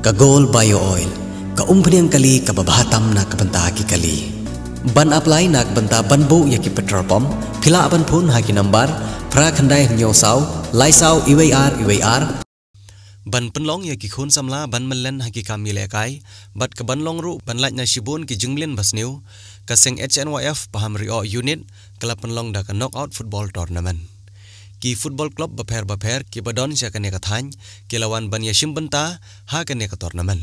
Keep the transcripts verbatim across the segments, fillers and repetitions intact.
Ka Gold Bio Oil, ka umphniang kali kaba bha tam na ka bynta ki kali. Ban apply na ka bynta ban buh ïa ki petrol pump, phi lah ban phone ha ki number phra khyndai hynñiew saw lai saw iwei ar iwei ar. Ban pynlong ïa ki khun samla ban mlien ha ki kam ïalehkai, bad ka ban long ruh ban lait na shibun ki jingmlien basniew, ka seng H N Y F Pahamriok Unit ka la pynlong da ka knockout football tournament. Ki football club bapher bapher kiba don sha kane ka thaiñ ki la wan ban ïashim bynta ha kane ka tournament.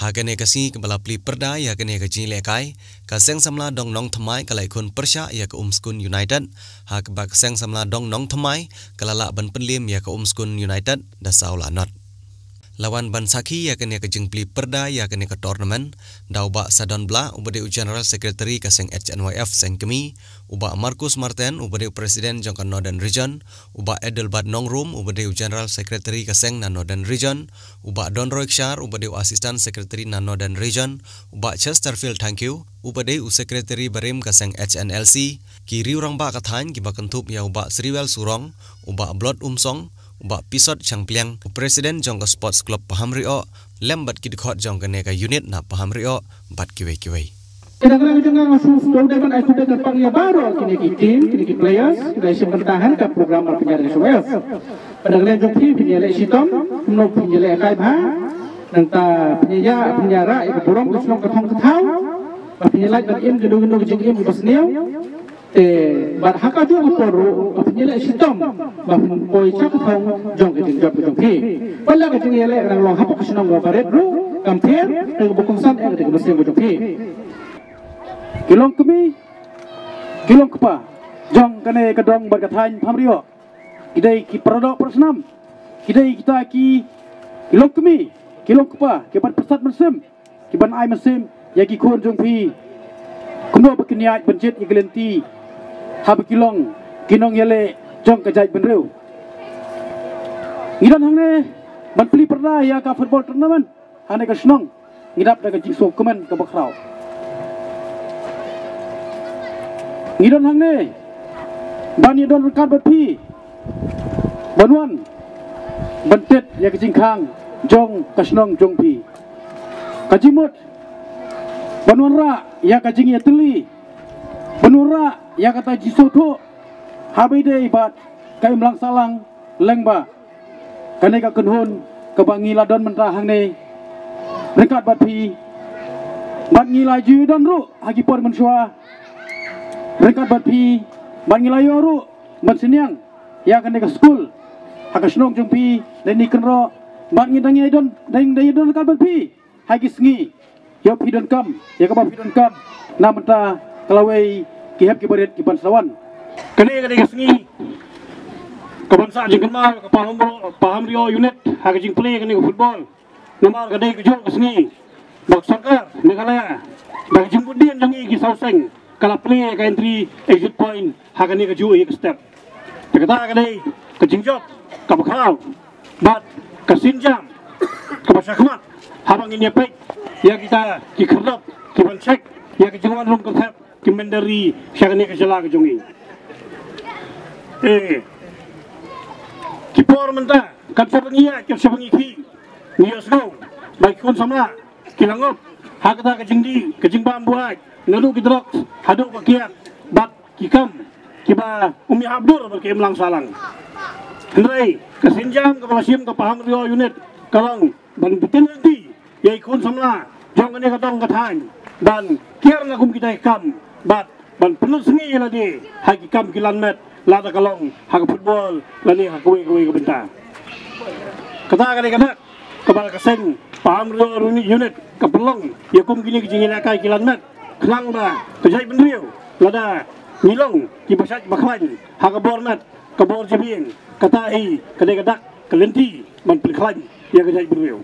Ha kane ka sngi kaba la plie pyrda ïa kane ka jingïalehkai, ka seng samla dong Nongthymmai ka la ïakhun pyrshah ïa ka Umskun United, ha kaba ka seng samla dong Nongthymmai ka la lah ban pynliem ïa ka Umskun United da saw la nod. La wan ban sakhi ïa kane ka jingplie pyrda ïa kane ka tournament da u Bah Sadon Blah, uba dei u General Secretary ka seng H N Y F Sengkmie, u Bah Marcus Marten, uba dei u President jong ka Northern Region, u Bah Adelbert Nongrum, uba dei u General Secretary ka seng na Northern Region, u Bah Donroy Kshar, uba dei u Assistant Secretary na Northern Region, u Bah Chesterfield Thangkhiew, uba dei u Secretary barim ka seng H N L C, ki riew rangbah ka thaiñ kiba kynthup ïa u Bah Sriwel Surong, u Bah Blot Umsong, u Bah Pisot Shangpliang, u President jong ka Sports Club Pahamriok, lem bad ki dkhot jong kane ka unit na Pahamriok, bad kiwei kiwei. Ka dang ka jong nga nga shu shu dei ban ai khublei kyrpang ïa baroh kine ki team, kine ki players, ki la shim bynta ha ka program ban pynïaid ka show. Ka dang ka jong phi, phin ïaleh shitom, kumno phin ïalehkai bha. Nangta phin ïa, phin ïa rah ïa ka burom ka shnong ka thong ka thaw. Ba phin ïa lait ban im kino kino ka jingim kaba sniew. Te bad ha kajuh ka por ruh ka pynïaleh shitom ba pynpoi sha ka thong jong ka jingjop ka jong phi. Bad la ka jingïaleh ka dang long hapoh ka shnong kaba rit ruh kam pher, te kaba kongsan eh ka dei ka mynsiem ka jong phi. Ki longkmie, ki longkpa jong kane ka dong bad ka thaiñ Pahamriok, ki dei ki paradoh parasnam, ki dei kita ki, ki longkmie, ki longkpa kiban pyrsad mynsiem, kiban ai mynsiem ïa ki khun jong phi. Kumno ba kin ïaid ban jied ïa ki lynti haba ki long ki nongïaleh jong ka jaitbynriew. Ngi don hangne ban plie pyrda ïa ka football tournament hangne ka shnong, ngi dap da ka jingsngewkmen kaba khraw. Ngi don hangne ban ïadon ryngkat bad phi ban wan ban tet ïa ka jingkhang jong ka shnong jong phi. Ka jingmut ban wanrah ïa ka jingïatylli, ban wanrah ïa kata jingsngewthuh ha ba ïadei bad ka imlang sahlang lyngba kane ka kynhun kaba ngi la don mynta hangne ryngkat bad phi. Bad ngi la ju don ruh ha ki por mynshuwa ryngkat bad phi. Bad ngi la ïoh ruh ban synñiang ïa kane ka skul ha ka shnong jong phi, dei ne kynroh. Bad ngi dang ïa don, dang, dang ïa don ryngkat bad phi ha ki sngi. Ïa phi donkam, ïa kaba phi donkam na mynta ka lawei ki hep ki barit kiban sa wan. Kane ka dei ka sngi kaban sah jingkynmaw ka Pahamriok, Pahamriok Unit ha ka jingplie kane ka football. Namar ka dei kajuh ka sngi ba ka sorkar Meghalaya da ka jingbud dien jong ngi ki saw seng ka la plie ka entry exit point ha kane kajuh ïa ka step. Te kata ka dei ka jingjop kaba khraw bad ka sienjam kaba shakhmat haba ngin ïa peit ïa kita ki khyrdop kiban check ïa ka jingwan rum kyrthep ki mynder ri sha kane ka jylla ka jong ngi. Eh, ki por mynta kan shaba ngi ïa, kan shaba ngi khie, ngi ïohsngew ba ki khun samla ki la ngop ha kata ka jingdih, ka jingbam buaid, naduh ki drugs haduh ka kiad bad ki kam kiba ym ïahap dur bad ka imlang sahlang. Hynrei ka sienjam kaba la shim ka Pahamriok Unit ka long ban btin lynti ïa ki khun samla jong kane ka dong ka thaiñ ban kiar na kum kita ki kam bad ban pynlut sngi ïa lade ha ki kam ki lanmet, lada ka long ha ka football lane ha kawei kawei ka bynta. Kata ka dei ka dak kaba ka seng Pahamriok Unit ka pynlong ïa kum kine ki jingïalehkai ki lanmet khnang ba ka jaitbynriew lada ngi long kiba shait ba khlaiñ ha ka bor met ka bor jabieng, kata hi ka dei ka dak ka lynti ban pynkhlaiñ ïa ka jaitbynriew.